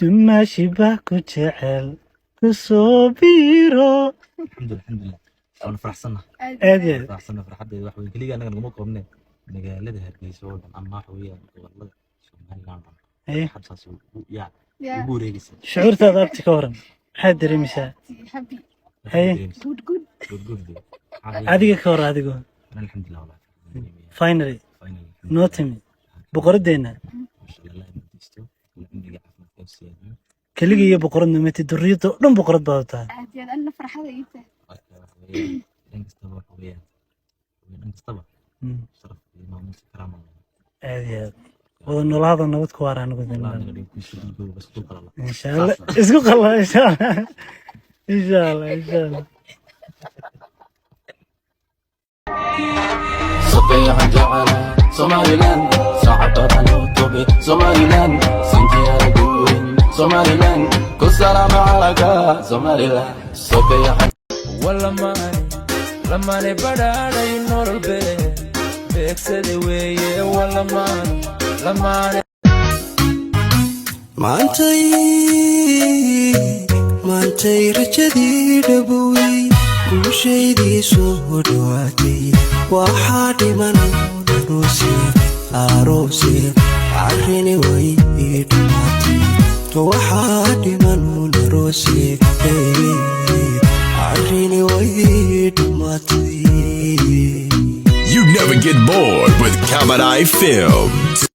Dumaashi baa ku jecel, ku soo biiro. Alxamdulillah, alxamdulillah, waana faraxsannahay. Aad iyo aad. Faraxsannahay. Farxaddeeda wax weyn keliya annaga naguma koobne, magaalada Hargeysa oo dhan ama waxa weeyaan gobolada Somaliland oo dhan farxad saas yaa ugu wareegaysa. Shucuurtaada, abti, ka waran? Maxaad dareemaysaa? Happy. Haye. Good, good. Good, good. Adiga ka waran adigu? Alxamdulillah, wallahi farxad dareemaya. Finally. Finally. Noo timi boqoradeenna. Masha Allah, Allah inuu cimriga caafimaadka u siyaadiyo. Keligii iyo boqorad numati, duriyadda oo dhan boqorad baad u tahay. Aad iyo aad, anna farxada ii tahay. Marka waxa weeyaan dhan kastaba, waxa weeyaan dhan kastaba sharaf iyo maamuus iyo karaama. Aad iyo aad, wada noolaada, nabad ku waara anigu. Allah naga dhigo kuwi isku dhiigooba, isku qalala. Insha Allah, isku qalla, insha Allah, insha Allah, insha Allah. Safiican jecela Somaliland, sacabada loo tobe Somaliland, sinjiyaala guurin Somaliland, ku salaama calanka Somaliland, safiican. Walamane lamane badhaadhay nololbe beegsada weeye, walamane lamane. Maantay, maantay rajadii dhabowday, guushaydii soo dhowaatay. Waxaa dhiman aroose, aroose, arrini way ii dhammaatay. Waxaa dhiman aroose, arrini way ii dhammaatay. You never get bored with Kabadai Films.